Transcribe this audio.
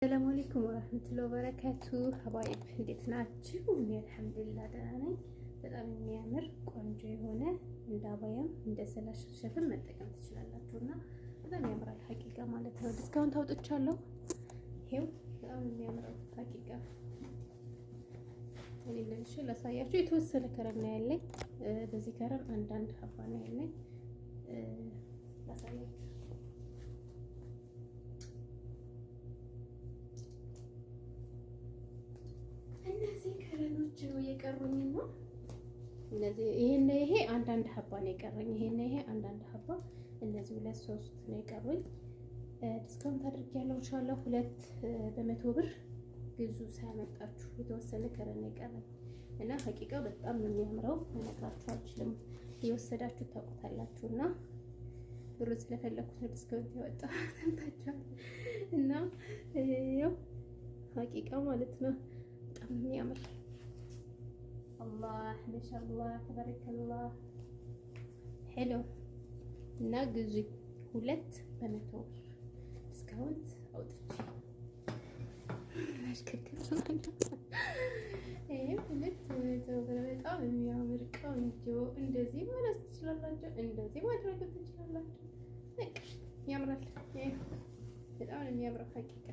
ሰላም አለይኩም ወራህመቱላሂ ወበረካቱ። ሀባይብ እንዴት ናችሁ? እኔ አልሐምዱሊላህ ደህና ነኝ። በጣም የሚያምር ቆንጆ የሆነ እንደ አባያም እንደ ሰላሽ ሸፍን መጠቀም ትችላላችሁ እና በጣም ያምራል ሀቂቃ ማለት ነው። Discount አውጥቻለሁ። ይሄው በጣም የሚያምረው ሀቂቃ እኔ ለልሽ ላሳያችሁ። የተወሰነ ከረም ነው ያለኝ። በዚህ ከረም አንዳንድ ሀባ ነው ያለኝ። ላሳያችሁ። እነዚህ ከረኖች ነው የቀሩኝ ነው። እነዚህ ይሄን ይሄ አንዳንድ ሀባ ነው የቀረኝ። ይሄን ይሄ አንዳንድ ሀባ፣ እነዚህ ሁለት ሶስት ነው የቀሩኝ። Discount አድርጌያለሁ። ኢንሻአላህ 2 በ100 ብር ግዙ ሳያመጣችሁ። የተወሰነ ከረን ነው የቀረኝ እና ሀቂቃ በጣም ነው የሚያምረው። ልነግራችሁ አልችልም። የወሰዳችሁ ታውቁታላችሁ። እና ብሩ ስለፈለኩት ነው discount ያወጣው። ሰምታችኋል። እና ያው ሀቂቃ ማለት ነው በጣም የሚያምር። አላህ ማሻአላህ ተባረከላህ ሄሎ። እና ግዙ፣ 2 በ100 ብር discount አውጥቼ አሽከርክር። ይሄ 2 በ100 ብር በጣም የሚያምር ቆንጆ። እንደዚህ ማለት ትችላላችሁ፣ እንደዚህ ማድረግ ትችላላችሁ። በቃ ያምራል። በጣም ነው የሚያምረው ሀቂቃ።